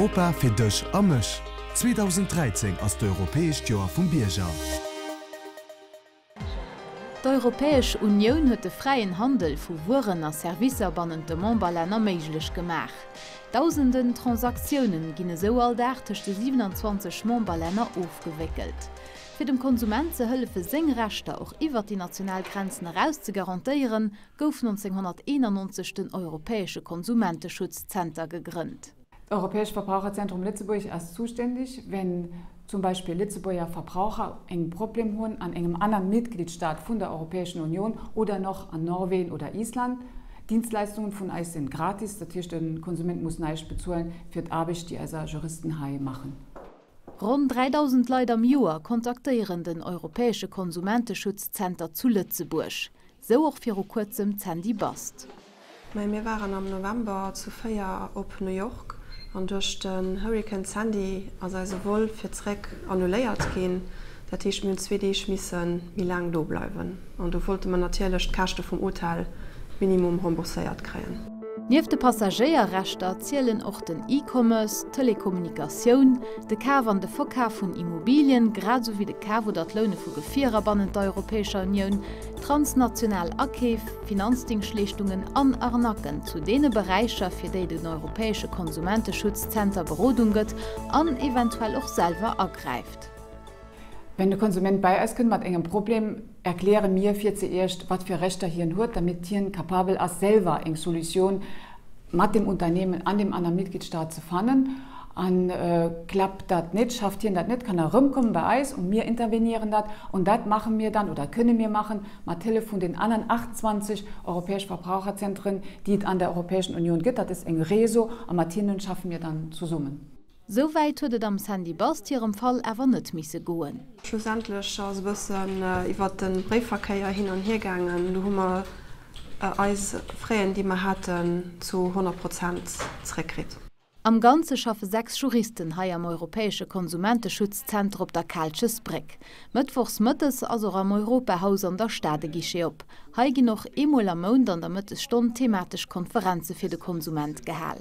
Europa fir dech a mech! 2013 ass d'Europäescht Joer vum Bierger. D'Europäesch Unioun huet de fräien Handel vu Wueren a Servicer bannent de Memberlänner méiglech gemaach. Dausenden Transaktiounen ginn esou all Dag tëscht de 27 Memberlänner ofgewéckelt. Fir dem Konsument ze hëllefe seng Rechter och iwwert déi national Grenzen eraus ze garantéieren, gouf 1991 den Europäesche Konsumenteschutzzenter gegrënnt. Europäescht Verbraucherzentrum Lëtzebuerg ass zuständig, wenn zum Beispill Lëtzebuerger Verbraucher eng Problem hunn an engem anern Mitgliedstaat vun der Europäeschen Union oder noch an Norwegen oder Island. Dienstleistungen vun eis sinn gratis, dat heescht de Konsument muss näischt bezuelen fir d'Aarbecht déi eiser Juristen hei machen. Ronn 3.000 Leit am Joer kontaktéieren den Europäesche Konsumenteschutzzenter zu Lëtzebuerg. Sou och viru kuerzem d'Sandy Bast. Mä mir waren am November zu 4 op New York an duerch den Hurrikan Sandy ass eise Vol fir zeréck annuléiert ginn. Dat heescht mir hunn zwee Deeg misse méi laang do bleiwen an do wollte mer natierlech d'Käschte vum Hotel minimum rembourséiert kréien. Nieft de Passagéierrechter zielen och den E-Commerce, d'Telekommunikatioun, de Kaf an de Verkaf vun Immobilien, grad esou wéi de Kaf oder d'Loune vu Gefierer bannent der Europäescher Unioun, transnational Akeef, Finanzdingschleeschtungen an Arnacken zu deene Beräicher, fir déi den Europäesche Konsumenteschutzzenter Berodung gëtt an eventuell och selwer agräift. Wenn de Konsument bei eis kënnt mat engem Problem, erkläre mir fir zeéirscht, wat fir Rechter hien huet, damit hien capabel ass, selwer eng Solutioun mat dem Unternehmen an dem anere Mitgliedstaat ze fannen. An klappt dat net, schafft hien dat net, kann er erëmkommen bei eis und mir intervenieren dat. Und dat mache mir dann oder kënne mir machen mat Hëllef vun den aneren 28 europäesch Verbraucherzentren, déi et an der Europäeschen Union gëtt. Dat ass eng Réseau a mat hinnen schaffe mir dann zesummen. Sou wäit huet et am Sandy Bast hirem Fall awer net misse goen. Schlussendlech ass e bëssen iwwert de Bréifverkéier hin an hier gaangen. Do hu mer eis Fräen, déi mer haten, zu 100 Prozent zeréckkritt. Am Ganze schaffe 6 Juristen hei am Europäesche Konsumenteschutzzenter op der Kaalchesbréck. Mëttwochs mëttes ass och am Europahaus an der Stad e Guichet op. Hei ginn och eemol am Mount an der Mëttesstonn thematesch Konferenze fir de Konsument gehal.